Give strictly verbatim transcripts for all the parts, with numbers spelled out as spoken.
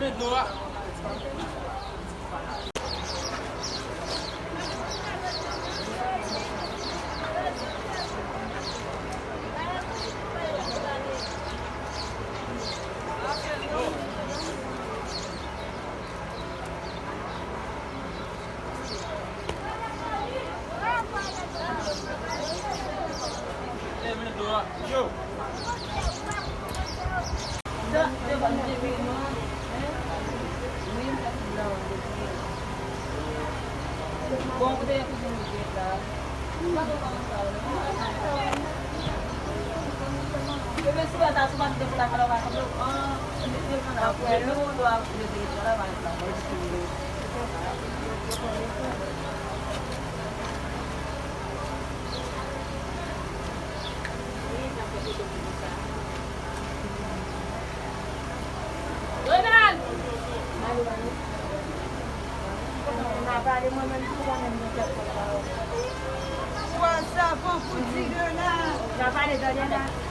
Ronald! Ou a savan pou di Ronald. N a pale Daniela.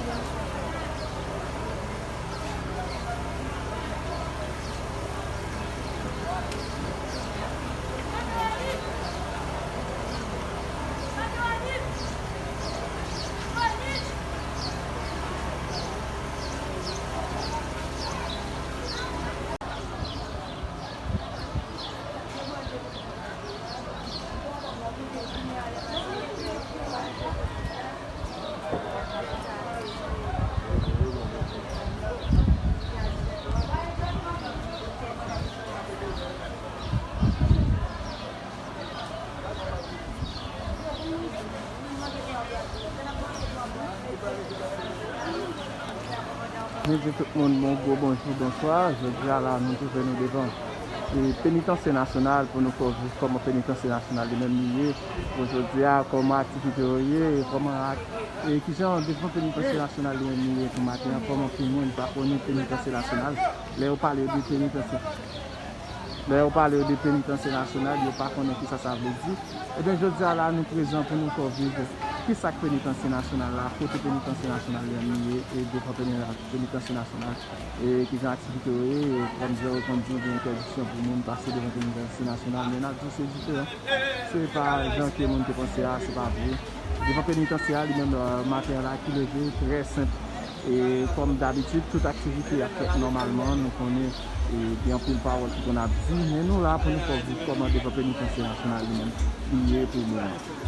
Nou di tout moun bon gwo bonjou, bonswa. Jodi a la, nou twouve nou devan, e, Penitansye Nasyonal pou nou fè w viv kòman Penitansye Nasyonal li menm li ye. Pou jodi a, kòman aktivite yo ye, e kòman ak-, e kijan devan Penitansye Nasyonal li menm li ye pou maten an, kòman pou moun pa konnen Penitansye Nasyonal. Lè yo pale de Penitansye, lè yo pale de Penitansye Nasyonal, yo pa konnen kisa sa vle di. Ebyen, jodi a la, nou prezan pou nou fè w viv kisa k Penitansye Nasyonal la, kote Penitansye Nasyonal li menm li ye, e devan Peni-, Penitansye Nasyonal, e kijan aktivite yo ye, e kòm jan yo konn di, gen entèdiksyon pou moun pase devan Penitansye Nasyonal, men n ap di w se diferan. Se pa jan ke moun te panse a, se pa vre. Devan Penitansye a, li menm, euh, maten an la, ki leve, trè senp. E kòm dabitid, tout aktivite ap fèt nòmalman. Nou konnen, e, gen anpil pawòl ki konn ap di, men nou la pou nou fè w viv kòman devan Penitansye Nasyonal li menm li ye pou moun.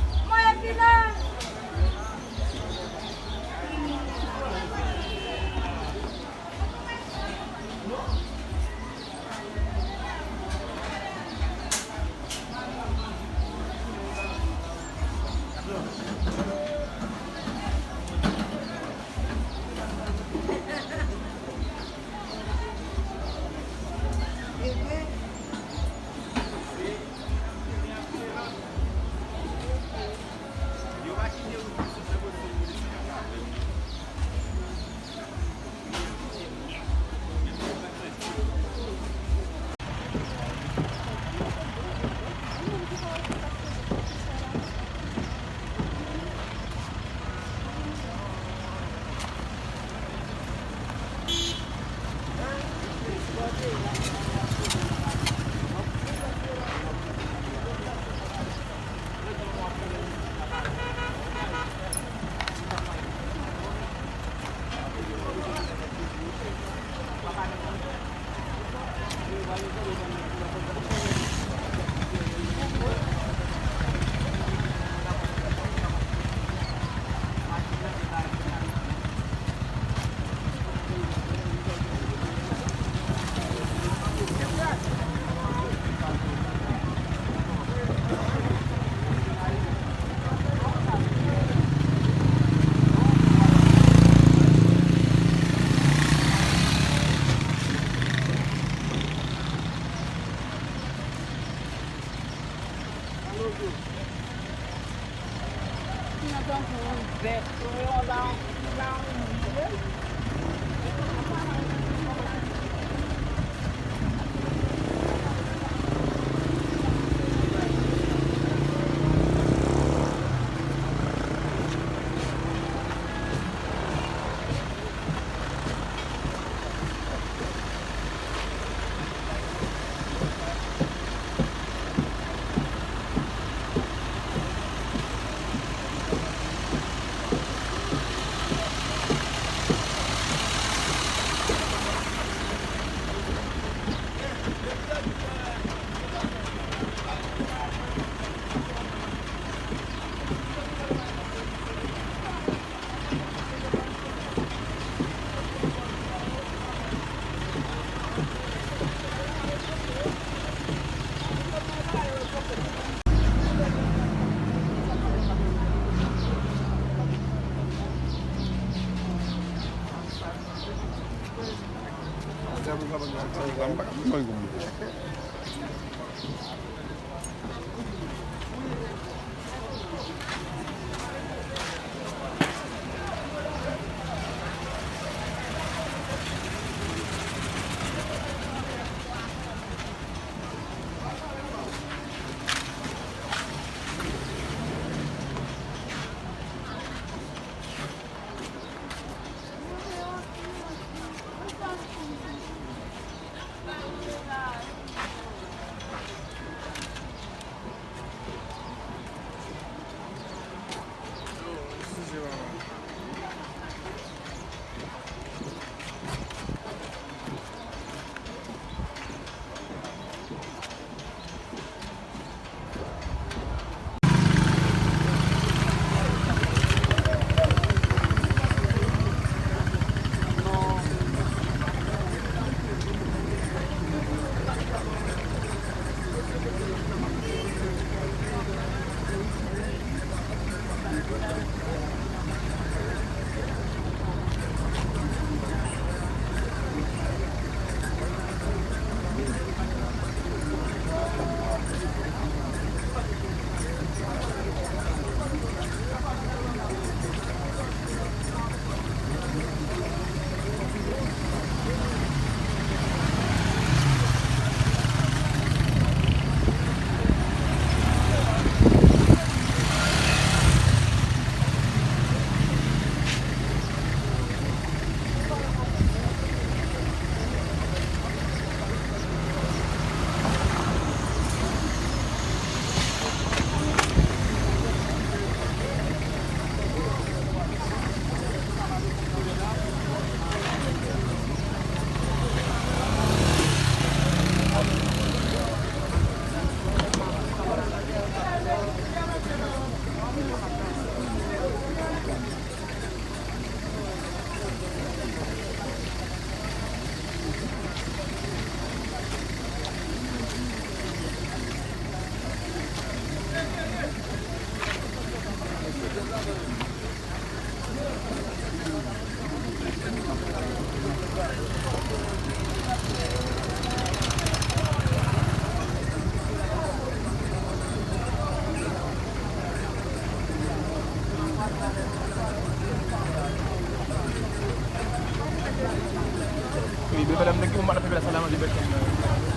Wi, men madanm, nèg ki bon madanm fè la, sa la manje bèt kòm nan.